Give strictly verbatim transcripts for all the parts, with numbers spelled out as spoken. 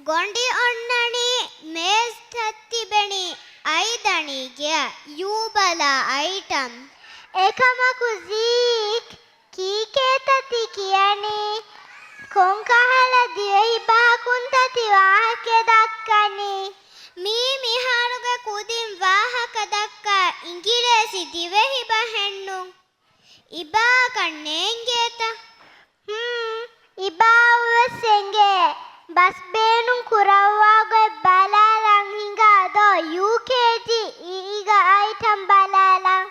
ގޮނޑި އޮންނަނީ މޭޒްތައް ތިބެނީ އައިދަނީ ގެއަށް ޔޫ ބަލާ އައިޓަމް. އެކަމަކު ޒީކް، ކީކޭތަ ތި ކިޔަނީ؟ ކޮންކަހަލަ ދިވެހި ބަހަކުންތަ ތި ވާހަކަ ދައްކަނީ؟ މީ މިހާރުގެ ކުދިން ވާހަކަ ދައްކާ އިނގިރޭސި ދިވެހި ބަހެއްނު. އިބާއަކަށް ނޭނގޭތަ؟ ހުން، އިބާއަށްވެސް އެނގޭ. ބަސް ބޭނުން ކުރައްވާ ގޮތް ބަލާލަން ހިނގާ ދޯ ޔޫކޭޖީ އީގަ އައިޓަމް ބަލާލަން.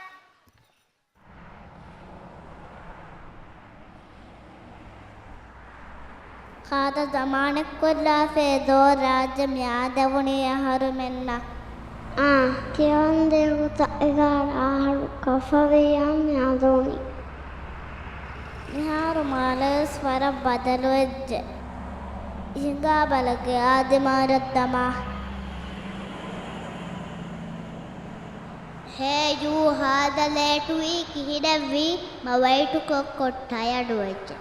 ކާދަ ޒަމާނެއްކޮށްލާފައޭ ދޯ ރާއްޖެ މި އާދެވުނީ އަހަރުމެންނަށް. އާ، ކިޔަވަންދޭ ގޮތަށް އެގާރަ އަހަރު ކަފަވިޔާ މި އަދޯނި. މިހާރު މާލެވެސް ވަރަށް ބަދަލުވެއްޖެ. ހިނގާ ބަލަ ގެއާ ދިމާލަށް ދަމާ. ހޭ ޔޫ، ހާދަ ލޭޓުވީ ކިހިނެއްވީ؟ މަ ވައިޓުކޮށްކޮށް ޓަޔަޑުވެއްޖެ.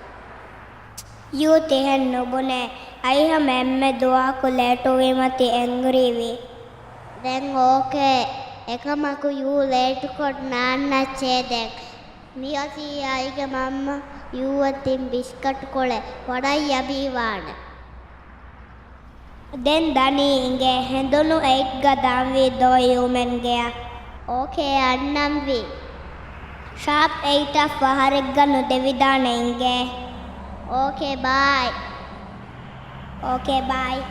ޔޫ ތިހެން ނުބުނޭ. އައިހަމަ އެންމެ ދުވަހަކު ލޭޓުވީމަ ތި އެންގްރީވީ. ދެން އޯކޭ. އެކަމަކު ޔޫ ލޭޓުކޮށް ނާންނައްޗޭ ދެން. މިއޮތީ އައިގެ މަންމަ ޔޫއަށް ދިން ބިސްކަޓުކޮޅެއް. ވަރަށް ޔަމީ ވާނެ. ދެން ދަނީ އިނގޭ. ހެނދުނު އެއިޓްގަ ދާންވީ ދޯ ޔޫމެން ގެއަށް. އޯކޭ އަންނަންވީ. ޝާޕް އެއިޓަށް ފަހަރެއްގަ ނުދެވިދާނެ އިނގޭ. އޯކޭ ބާއި. އޯކޭ ބާއި.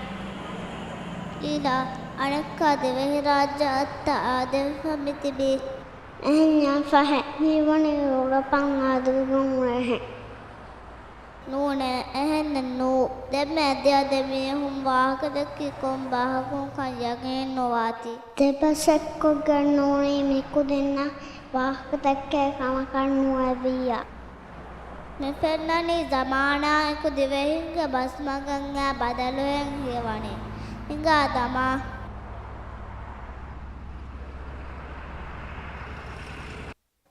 ލީލާ، އަނެއްކާ ދިވެހިރާއްޖެއަށްތަ އާދެވިފަ މިތިބީ؟ އެހެންޏާ ފަހެ، މީ ވަނީ ޔޫރަޕަށް އާދެވިގެން އުޅޭހެން. ނޫނޭ، އެހެންނެއް ނޫ. ދެންމެ އަދި އަދި މީހުން ވާހަކަދެއްކީ ކޮން ބަހަކުންކަން ޔަގީން ނުވާތީ. ދެބަސް އެއްކޮށްގެން ނޫނީ މިކުދިންނަށް ވާހަކަދެއްކޭ ކަމަކަށް ނުވެވިއްޔާ. މި ފެންނަނީ ޒަމާނާއެކު ދިވެހިންގެ ބަސްމަގަށް އާ ބަދަލުހެން ހީވަނީ. ހިނގާ ދަމާ.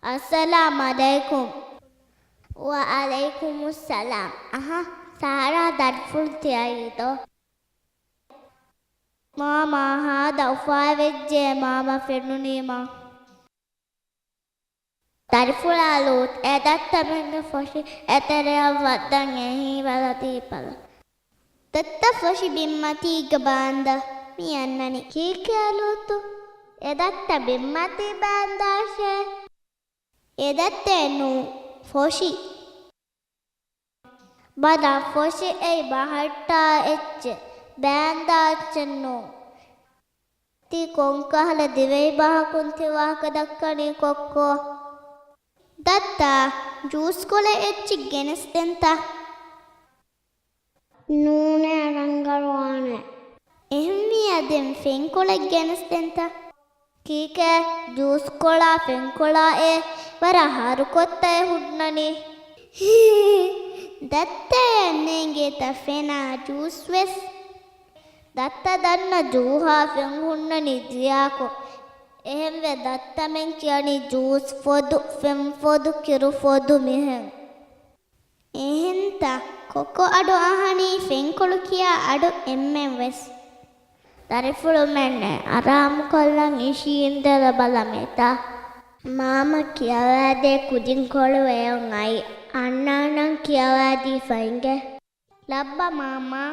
އައްސަލާމް އަލައިކުމް. ވައަލައިކުމުއްސަލާމް. އަހަ، ސާރާ ދަރިފުޅު ތިއައީދޯ؟ މާމާ ހާދަ އުފާވެއްޖެ މާމަ ފެނުނީމަ. ދަރިފުޅާ ލޫތް، އެ ދައްތަމެންގެ ފޮށި އެތެރެއަށް ވައްދަން އެހީވަލަ ދީބަލަ. ދައްތަ ފޮށި ބިންމަތީގަ ބާންދަ މި އަންނަނީ. ކީކޭ ލޫތު؟ އެ ދައްތަ ބިންމަތީ ބާންދާށޭ. އެ ދައްތައެއް ނޫ، ފޮށި. ބަލަ، ފޮށި އެއީ ބަހައްޓާ އެއްޗެއް، ބާންދާ އެއްޗެއް ނޫ. ތީ ކޮންކަހަލަ ދިވެހި ބަހަކުން ތި ވާހަކަ ދައްކަނީ ކޮއްކޮ؟ ދައްތާ، ޖޫސްކޮޅެއް އެއްޗެއް ގެނެސްދެންތަ؟ ނޫނޭ ރަނގަޅުވާނެ. އެހެންވިއްޔާ ދެން ފެންކޮޅެއް ގެނެސްދެންތަ؟ ކީކޭ، ޖޫސްކޮޅާ ފެންކޮޅާއޭ ވަރަށް ހަރުކޮށްތައް ހުންނަނީ. ދައްތަޔަށް ނޭނގޭތަ ފެނާ ޖޫސްވެސް. ދައްތަ ދަންނަ ޖޫހާ ފެން ހުންނަނީ ޖިޔާކޮށް. އެހެންވެ ދައްތަމެން ކިޔަނީ ޖޫސް ފޮދު، ފެން ފޮދު، ކިރު ފޮދު މިހެން. އެހެންތަ؟ ކޮއްކޮ އަޑު އަހަނީ ފެންކޮޅު ކިޔާ އަޑު އެންމެން ވެސް. ދަރިފުޅުމެންނޭ، އަރާމުކޮށްލަން އިށީނދެލަ ބަލަމޭތަ؟ މާމަ ކިޔަވާދޭ ކުދިންކޮޅު އެޔޮން އައި. އަންނާނަން ކިޔަވާދީފަ އިނގޭ. ލައްބަ މާމާ.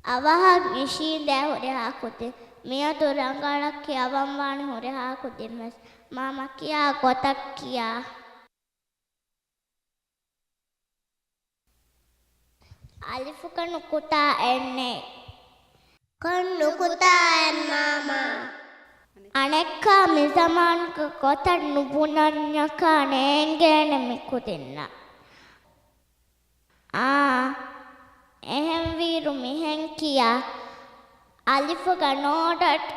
އަވަހަށް އިށީނދޭ ހުރިހާ ކުދިން. މިއަދު ރަނގަޅަށް ކިޔަވަންވާނެ ހުރިހާ ކުދިން ވެސް. މާމަ ކިޔާ ގޮތަށް ކިޔާ. އަލިފުގަ ނުކުތާ އެއްނެތް. ކޮން ނުކުތާއެއް މާމާ؟ އަނެއްކާ މިޒަމާނުގަ ގޮތަށް ނުބުނަންޏަކާ ނޭނގޭނެ މިކުދިންނަށް. އާ، އެހެންވީއިރު މިހެން ކިޔާ. އަލިފުގަ ނޯ ޑޮޓް.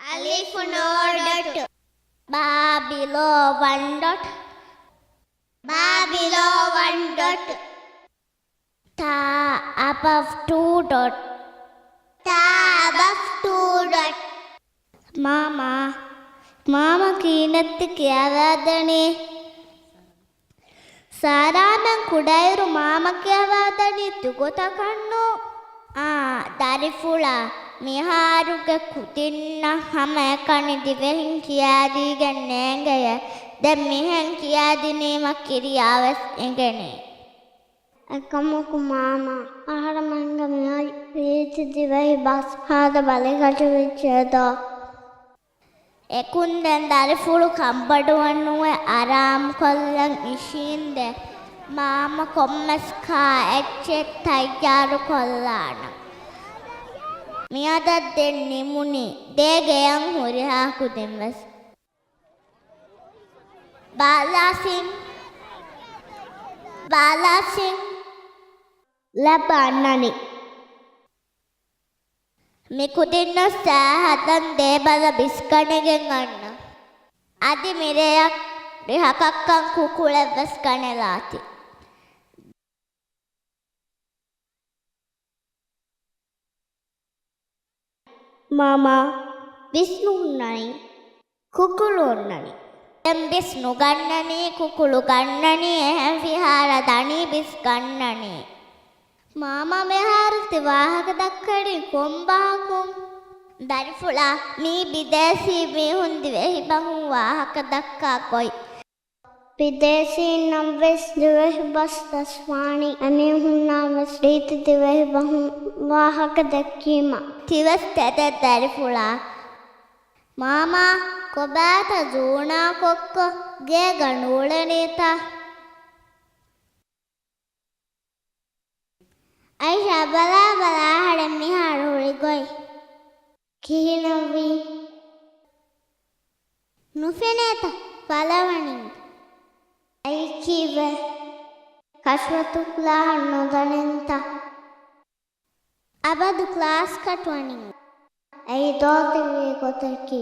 އަލިފު ނޯ ޑޮޓް. ބާ ބިލޯ ވަން ޑޮޓް. ބާ ބިލޯ ވަން ޑޮޓް. ތާ އަބަވް ޓޫ ޑޮޓް. ތާ އަބަވް ޓޫ ޑޮޓް. މާމާ، މާމަ ކިހިނެއްތަ ކިޔަވާދެނީ؟ ސާރާމެން ކުޑައިރު މާމަ ކިޔަވާދަނީ ދުގޮތަކަށްނު. އާ، ދަރިފުޅާ، މިހާރުގެ ކުދިންނަށް ހަމަ އެކަނި ދިވެހިން ކިޔާދީގެން ނޭނގެޔޭ. ދެން މިހެން ކިޔާދިނީމަ ކިރިޔާވެސް އެނގެނީ. އެކަމަކު މާމާ، އަހަރެމެންގެ މިއޮތް ރީތި ދިވެހި ބަސް ހާދަ ބަލިކަށިވެއްޖެ ދޯ؟ އެކުން ދެން ދަރިފުޅު ކަންބޮޑުވަން ނުވެ އަރާމުކޮށްލަން އިށީނދެ، މާމަ ކޮންމެސް ކާ އެއްޗެއް ތައްޔާރުކޮށްލާނަން. މިއަދަށް ދެން ނިމުނީ. ދޭ ގެޔަށް ހުރިހާ ކުދިން ވެސް. ބާލާސިން، ބާލާސިން. ލައްބަ އަންނަނީ. މި ކުދިންނަށް ސައި ހަދަން ދޭ ބަލަ ބިސްގަނެގެން އަންނަ. އަދި މިރެޔަށް ރިހަކަށްކަން ކުކުޅެއް ވެސް ގަނެލާތި. މާމާ، ވިސްނުން ނައި. ކުކުޅު އޮންނަނީ. ދެން ބިސް ނުގަންނަނީ، ކުކުޅު ގަންނަނީ، އެހެން ފިހާރަ ދަނީ ބިސް ގަންނަނީ. މާމާ މިހާރު ތި ވާހަކަ ދައްކަނީ ކޮން ބަހަކުން؟ ދަރިފުޅާ، މީ ބިދޭސީ މީހުން ދިވެހި ބަހުން ވާހަކަ ދައްކާ ގޮތް. ބިދޭސީންނަށްވެސް ދިވެހި ބަސް ދަސްވާނީ އެމީހުންނާވެސް ރީތި ދިވެހި ބަހުން ވާހަކަ ދެއްކީމަ. ތިވެސް ތެދެއް ދަރިފުޅާ. މާމާ، ކޮބާތަ ޒޫނާ ކޮއްކޮ؟ ގޭގަ ނޫޅެނީތަ؟ އައިޝާ ބަލާ ބަލާ އަހަރެން މިހާރު ހުރި ގޮތް. ކިހިނެއްވީ؟ ނުފެނޭތަ؟ ފަލަވަނިން. އައި ކީއްވެ؟ ކަށަވަރު ކްލާހަށް ނުދަނީތަ؟ އަބަދު ކްލާސް ކަޓުވަނިން. އެއީ ދޯތިވީ ގޮތަކީ.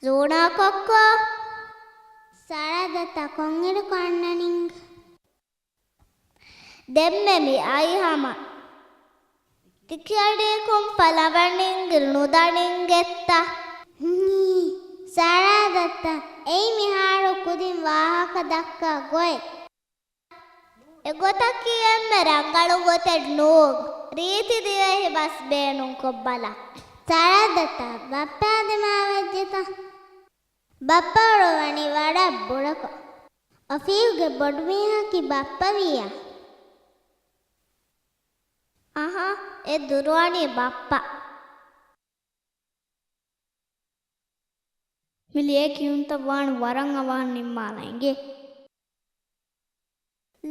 ޒޫނާ ކޮއްކޮ، ސާރާ ދައްތަ ކޮންއިރަކު އަންނަނީ؟ ދެންމެ މި އައި ހަމަ. ތިކިޔަޑީކުން ފަލަވަނިން ނުދަނީ ގެއްތަ؟ ހުން، ސާރާ ދައްތަ، އެއީ މިހާރު ކުދިން ވާހަކަ ދައްކާ ގޮތް. އެގޮތަކީ އެންމެ ރަނގަޅު ގޮތެއް ނޫން. ރީތި ދިވެހި ބަސް ބޭނުންކޮށްބަލަ. ސާރާ ދައްތަ، ބައްޕައާ ދިމާވެއްޖެތަ؟ ބައްޕަ އޮޅުވަނީ ވަރަށް ބުރަކޮށް. އޮފީހުގެ ބޮޑުމީހަކީ ބައްޕަ ވިއްޔާ. އަހަ، އެ ދުރުވަނީ ބައްޕަ. މި ލިޔޭ ކިޔުންތައް ވާން ވަރަށް އަވަހަށް ނިންމާލަން އިނގޭ.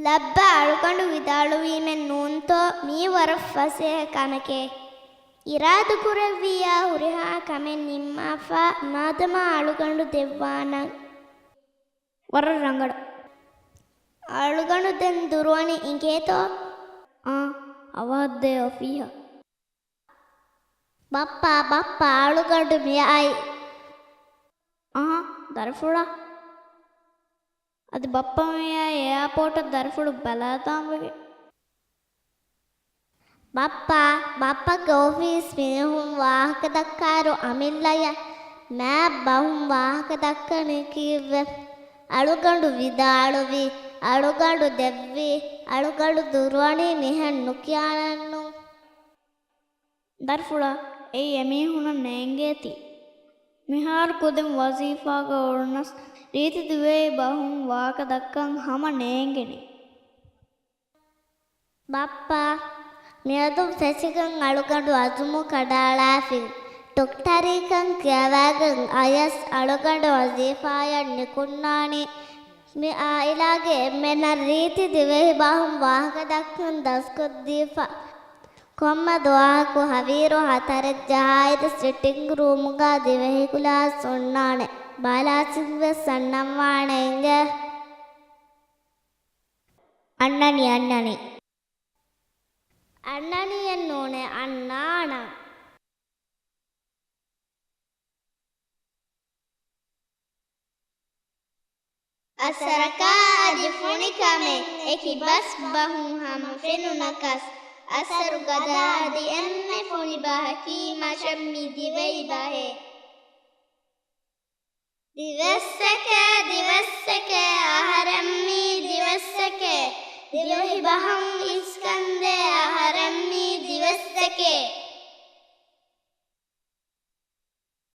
ލައްބަ އަޅުގަނޑު ވިދާޅުވީމެއް ނޫންތޯ؟ މީ ވަރަށް ފަސޭހަ ކަމެކޭ. އިރާދަކުރެއްވިއްޔާ ހުރިހާ ކަމެއް ނިންމާފަ މާދަމާ އަޅުގަނޑު ދެއްވާނަން. ވަރަށް ރަނގަޅު. އަޅުގަނޑު ދެން ދުރުވަނީ އިނގޭތޯ؟ އާ، އަވަހަށްދޭ އޮފީހަށް. ބައްޕާ، ބައްޕާ، އަޅުގަނޑު މިއައީ. އަހަ، ދަރިފުޅާ. އަދި ބައްޕަ މިއައީ އެއާޕޯޓަށް ދަރިފުޅު ބަލާލާން ވެގެން. ބައްޕާ، ބައްޕަގެ އޮފީސް މީހުން ވާހަކަ ދައްކާއިރު އަމިއްލަޔަށް މާތް ބަހުން ވާހަކަ ދައްކަނީ ކީއްވެ؟ އަޅުގަނޑު ވިދާޅުވީ، އަޅުގަނޑު ދެއްވީ، އަޅުގަނޑު ދުރުވަނީ މިހެން ނުކިޔާނަންނު. ދަރިފުޅާ، އެއީ އެމީހުނަށް ނޭނގޭތީ. މިހާރު ކުދިން ވަޒީފާގަ އުޅުނަސް ރީތި ދިވެހި ބަހުން ވާހަކަ ދައްކަން ހަމަ ނޭނގެނީ. ބައްޕާ، މިއަދުން ފެށިގެން އަޅުގަނޑު އަޒުމު ކަނޑައަޅާފިން. ޑޮކްޓަރީކަން ކިޔަވައިގެން އަޔަސް އަޅުގަނޑު ވަޒީފާއަށް ނިކުންނާނީ. މި އާއިލާގެ އެންމެނަށް ރީތި ދިވެހި ބަހުން ވާހަކަ ދައްކަން ދަސްކޮށްދީފަ. ކޮންމެ ދުވަހަކު ހަވީރު ހަތަރެއް ޖަހާއިރު ސިޓިންގ ރޫމުގަ ދިވެހި ކްލާސް އޮންނާނެ. ބާލާސިން ވެސް އަންނަން ވާނެ އިނގޭ. އަންނަނީ، އަންނަނީ. އަންނަނީއެއް ނޫނޭ، އަންނާނަން. އަސަރަކާ އަދި ފޮނި ކަމެއް އެކި ބަސް ބަހުން ހަމަ ފެނުނަކަސް، އަސަރު ގަދަ އަދި އެންމެ ފޮނި ބަހަކީ މަށަށް މި ދިވެހި ބަހޭ. ދިވެއްސެކޭ، ދިވެއްސެކޭ، އަހަރެން މީ ދިވެއްސެކޭ. ދިވެހި ބަހުން އިސްކަންދޭ އަހަރެން.